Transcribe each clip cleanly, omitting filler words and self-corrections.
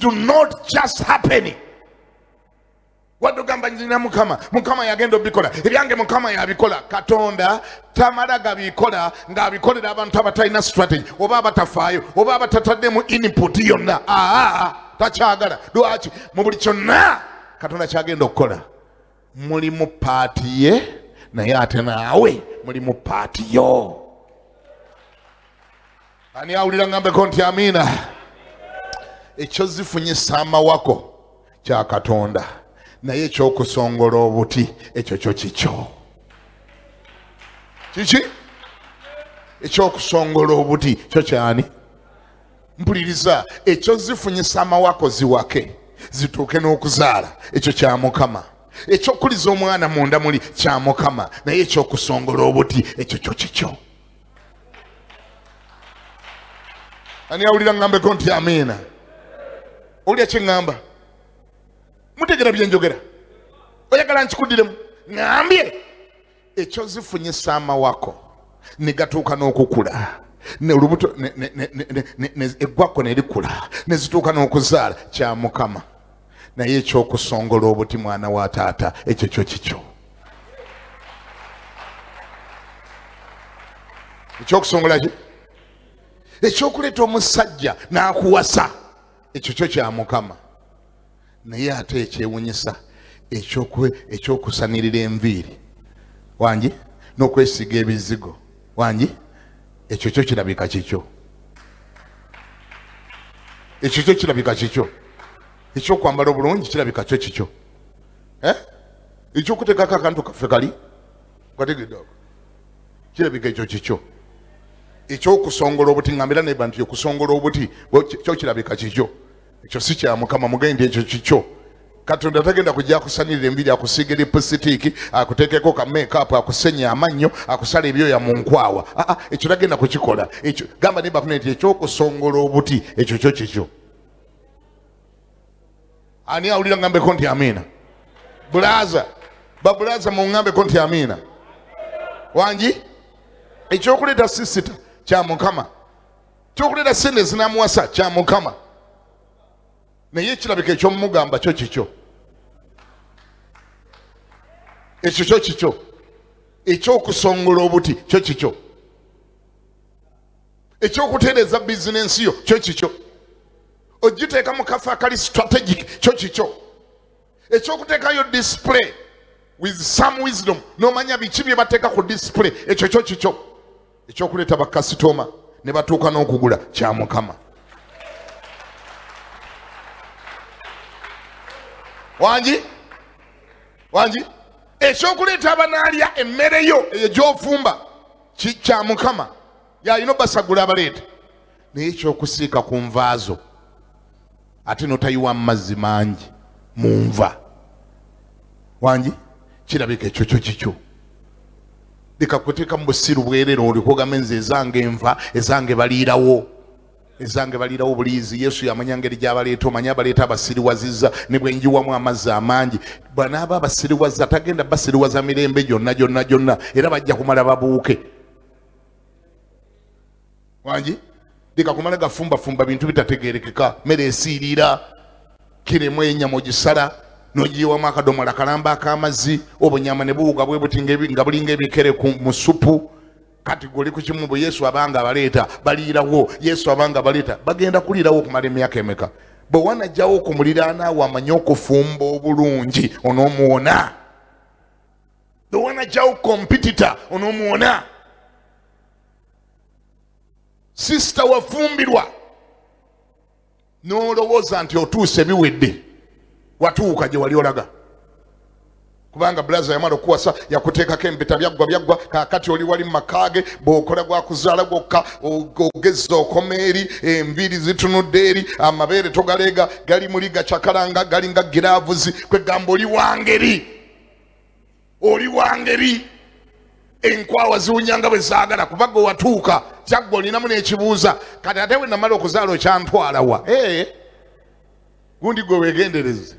Do not just happen. Wadugamba nzina mukama, mukama yagenda obikola, ebyange mukama yabikola. Katonda tamala gabikola ng'abikolera abantu abatalina strategy oba abatafaayo oba abatataddemu input yonna. Takyagala. Lwaki? Mu buli kyonna Katonda kyagenda okukola mulimu paati ye, naye ate naawe mulimu paati yo. Ani awulira ngambeko nti amiina? Ekyo zifunyisa amawako kya Katonda, naye ekyokusongola obuti ekyo kyo kikyo. Kiki? Ekyokusongola obuti kyo kyani? Mpuliriza, ekyo zifunyisa amawako ziwake zituuke n'okuzaala, ekyo kya Mukama. Ekyokuliza omwana munda muli kya Mukama, naye ekyokusongola obuti ekyo kyo kikyo. Ani awulira ngambeko nti amiina? Owulira kye ŋŋamba? Mutegera bye njogera? Oyagala nkikuddiremu? Ŋŋambye ekyo zifunyisa amawako ne gatuuka n'okukula, olubuto eggwako ne likula ne zituuka n'okuzaala, kya Mukama. Naye ekyokusongola obuti mwana wa taata ekyo kyo kikyo. Ekyokusongola ki? Ekyokuleeta omusajja n'akuwasa, ekyo kyo kya Mukama. Naye ate ekyewunyisa ekyokusanirira enviiri wangi n'okwesiga ebizigo wangi, ekyo kyo kirabika kikyo. Ekyo kyo kirabika kikyo. Ekyokwambala obulungi kirabika kyo kikyo. Ekyokuteekako akantu kaffe kali kategedde ako kirabika ekyo kikyo. Ekyokusongola obuti, ngambira neba nti okusongola obuti kyo kirabika kikyo. Ekyo si kya Mukama, mugende ekyo kikyo. Katonda tagenda kujja akusanirira enviiri, akusiiga lipusitiiki, akuteekeko ka makeup, akusenya amannyo, akusala ebyoya mu nkwawa. Ekyo tagenda kukikola. Ekyo gamba neba nti ekyokusongola obuti ekyo kyo kikyo. Ani awulira ngambeko nti amiina? Bulaza, babulaza muŋŋambeko nti amiina. Wangi? Ekyokuleeta sisita kya Mukama, ekyokuleeta sente ezinamuwasa kya Mukama, naye ekirabika ekyomugamba kyo kikyo. Ekyo kyo kikyo. Ekyokusongola obuti kyo kikyo. Ekyokutereeza bizinensi yo kyo kikyo. Ogiteeka mu kafo akali strategic kyo kikyo. Ekyokuteekayo display with some wisdom, n'omanya biki bye bateeka ku display, ekyo kyo kikyo. Ekyokuleeta bakasitoma ne batuuka n'okugula kya Mukama. Wangi? Wangi? Ekyokuleeta abanaalya emmere yo eyo gy'ofumba kya Mukama, yalina obasagula abaleeta. Naye ekyokusiika ku nvaazo ate n'otayiwa amazzi mangi mu nva, wangi, kirabika ekyo kyo kikyo. Leka kuteeka mu busiru bwerere olikogamba nze ezange enva, ezange baliirawo, ezange baliirawo buliizi. Yesu yamanya ngeri gy'abaleeta, omanye abaleeta abasiriwazizza ne bwe njiwamu amazzi amangi. Bw'anaaba abasiriwaza tagenda basiriwaza mirembe gyonna gyonna gyonna, era bajja kumala babuuke. Wangi? Leka kumala gafumbafumba bintu bitategeerekeka, mmere esiirira, kiremu ennyama ogisala n'ogiyiwamu akadomola kalamba ak'amazzi, obunyama ne buwuga bwe buti nga bulinga ebikere mu supu. Kati gwe oli ku kimu bwe Yesu abanga abaleeta baliirawo, Yesu abanga abaleeta bagenda kuliirawo okumala emyaka emeka? Bwe wanajjawo ku muliraanaawo amanye okufumba obulungi onoomuwona. Bwe wanajjawo kompitita onoomuwona. Sisita wafumbirwa n'olowooza nti otuuse biwedde, watuuka gye wali olaga, kubanga bulaza yamala okuwasa yakuteekako empeta, byaggwa byaggwa. Kaakati oli wali mu maka ge, bw'okola gwakuzaala gwokka, ogezza okoma eri, enviiri zitunudde eri, amabeere togaleega, gali muli gacakalanga, galinga giraavuzi. Kwegamba oli wangeri, oli wangeri. Enkwawa ziwunyanga bwe zaagala, kuba gwe watuuka kyaggwa olinamu n'ekibuuza, kati ate bwe namala okuzaala okyantwala wa? Gundi gwe weegendereze.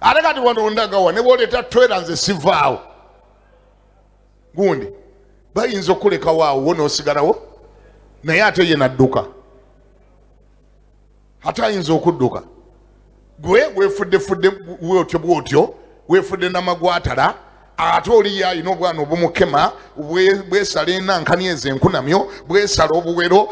Ate kati wano ndagawa ne bw'oleeta twera nze sivaawo. Gundi bayinza okulekawo awo wo n'osigalawo, naye ate ye nadduka. Ate ayinza okudduka. Gwe weefuddefudde bwotyo bwotyo, weefudde namagwatala, ate oli alina obwana obumukema, bwesala enankani ezo enkunamyo, bwesala obuwero,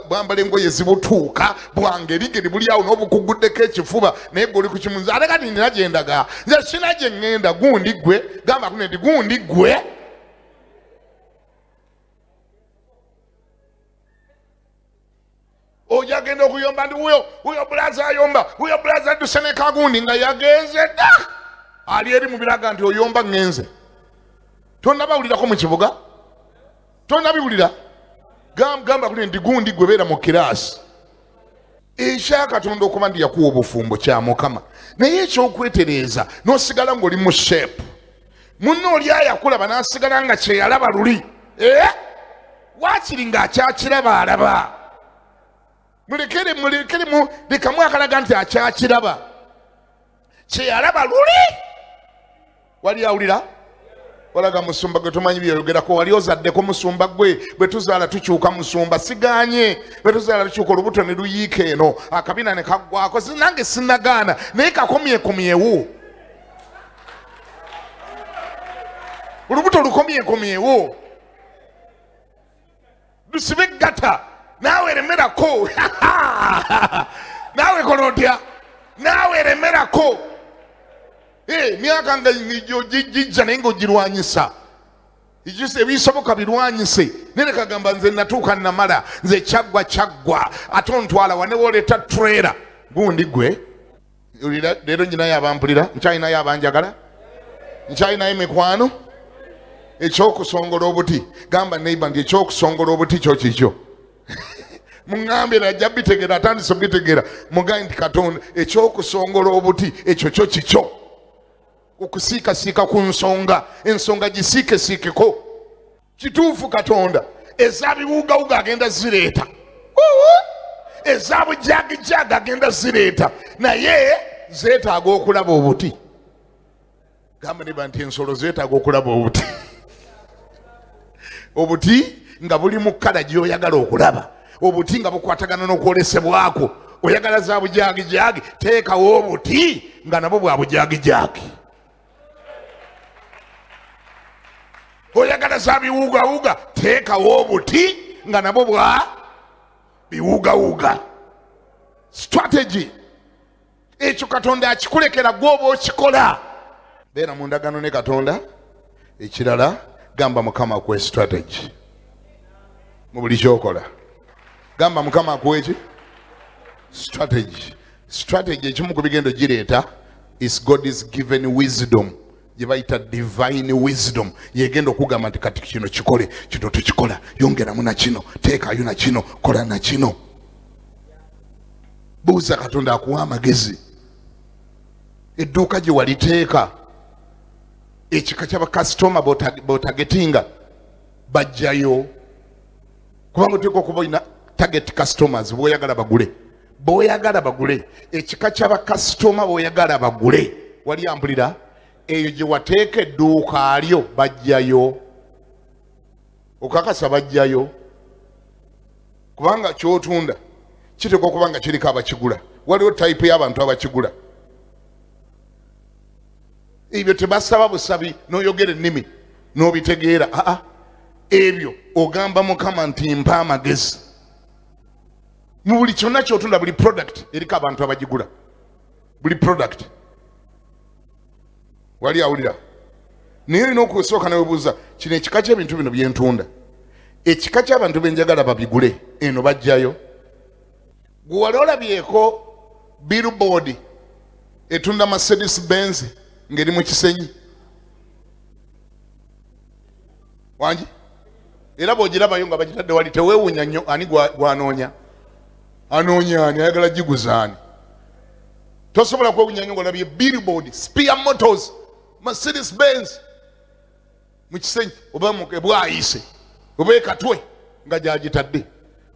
bwambala engoye zibutuuka, bwangerigeri buli awo n'obukuguddeko ekifuba, naye gwe oli ku kimunzi. Ate kati nina gye ndaga, nze sina gye ŋŋenda, gundi ggwe, gamba kuno nti gundi ggwe. Oyo agenda okuyomba nti wuyo bulaza ayomba, wuyo bulaza adduse ne kagundi nga yagenze dda. Ali eri mu biraga nti oyomba ŋŋenze. Tonnabawulirako mu kibuga? Tonnabiwulira? Gamba kuli nti gundi gwe beera mu kiraasi. Ekya Katonda okuba nti yakuwa obufumbo kya Mukama. Naye ekyokwetereeza n'osigala ng'oli mu shape. Munno oli ayakulaba n'asigala nga kye yalaba luli. Waakiri ng'akyakiraba alaba. Mulekere lekamu akalaga nti akyakiraba. Kye yalaba luli. Wali awulira? Walaga musumba gwe tomanyi byeyogerako, wali ozaddeko musumba gwe, bwe tuzaala tukyuka musumba, siganye, bwe tuzaala tukyuka olubuto ne luyiika eno, akabina ne kaggwako, nange sinnagaana, naye kakomyekomyewo. Olubuto lukomyekomyewo. Lusibe eggata, naawe lemerako. Naawe kola otya? Naawe lemerako. Myaka nga gijja naye ng'ogirwanyisa. Ebisoboka birwanyise. Naye kagamba nze natuuka namala, nze kyaggwa kyaggwa, ate ontwala wa ne bw'oleeta trailer. Gundi gwe, leero nnyinayo abampulira, nkyalinayo abanjagala, nkyalinayo emikwano. Ekyokusongola obuti, gamba neighbor nti ekyokusongola obuti kyo kikyo. Muŋŋambye najja bitegeera, atandise obitegeera. Mugambe nti Katonda ekyokusongola obuti ekyo kyo kikyo. Okusiikasiika ku nsonga, ensonga gisiikesiikeko. Kituufu Katonda ezabiwugawuga agenda zireeta, ezabujagijaga agenda zireeta, naye zeetaaga okulaba obuti. Gamba neba nti ensolo zeetaaga okulaba obuti. Obuti nga buli mu kkala gy'oyagala okulaba, obuti nga bukwatagana n'okwolesebwako. Oyagala za bujagijagi, teekawo obuti nga nabwo bwa bujagijagi. Oyagala za biwugawuga, teekawo obuti nga nabwo bwa biwugawuga. Strategy ekyo Katonda akikulekera gw'oba okikola. Beera mu ndagaano ne Katonda. Ekirala, gamba Mukama akuwe strategy mu buli ky'okola. Gamba Mukama akuwe ki? Strategy. Strategy ekimu ku bigendo gireeta is God is given wisdom, gye bayita divine wisdom. Yegenda okugamba nti kati kino kikole, kino tukikola, yongeramu na kino, teekayo na kino, kola na kino. Buuza Katonda akuwa amagezi. Edduuka gye waliteeka, ekika ky'abakasitoma b'otagetinga bajjayo, kubanga oteekwa okuba olina target customers b'oyagala bagule, b'oyagala bagule, ekika ky'abakasitoma b'oyagala bagule. Wali ampulira? Eyo gye wateeka edduuka lyo bajjayo, okakasa bajjayo, kubanga ky'otunda kiteekwa okuba nga kiriko abakigula. Waliwo tayipu y'abantu abakigula. Ebyo tebasaba busabi n'oyogera ennimi n'obitegeera. Aa, ebyo ogamba Mukama nti mpa amagezi. Mu buli kyonna ky'otunda, buli product eriko abantu abagigula, buli product. Wali awulira? Naye olina okusooka newebuuza, kino ekika ky'ebintu bino bye ntunda, ekika ky'abantu be njagala babigule, eno bajjayo. Gwe wali olabyeko billboard etunda Mercedes Benz ng'eri mu Kisenyi? Wangi? Era bw'ogirabayo nga bagitadde wali, teweewuunya nnyo ani gwanoonya. Anoonya ani? Ayagala giguza ani? Tosobola kwewuunya nnyo ng'olabye billboard Spear Motors Mercedes Benz mu Kisenyi oba Bwayise oba Ekatwe nga gyagitadde.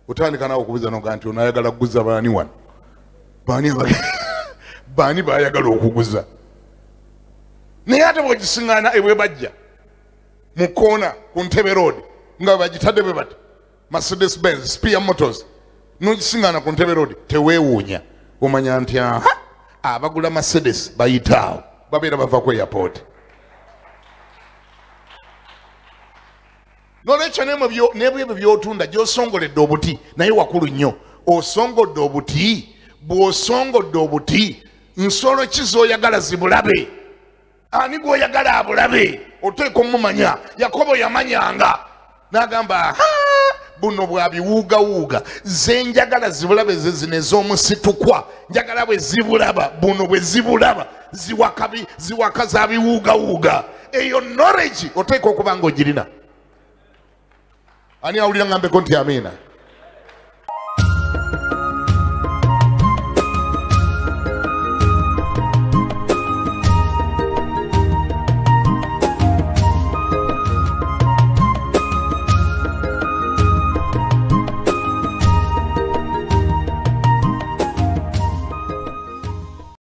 Otandika naawe okubuuza noga nti ono ayagala kuguza baani wano? Baani baayagala okuguza? Naye ate bw'ogisiŋŋaana ebwebajja mu koona ku Ntebe Road nga bagitadde bwe bati Mercedes Benz Spear Motors, N'ogisiŋŋaana ku Ntebe Road, teweewuunya, omanya nti aha, abagula Mercedes bayitaawo, babeera bava ku airport. Nolwekyo nebwebyo byotunda gyosongoledde obuti, naye wakulu nnyo osongodde obuti. Bw'osongodde obuti, nsolo ki z'oyagala zibulabe? Ani gw'oyagala abulabe? Oteeka omumanya. Yakobo yamanyanga n'agamba, buno bwa biwuugawuuga, ze njagala zibulabe ze zino ez'omusitukwa, njagala bwe zibulaba, buno bwe zibulaba ziwaka za biwuugawuuga. Eyo knowledge oteeka okuba nga ogirina. Ani awulira ngambeko nti amiina?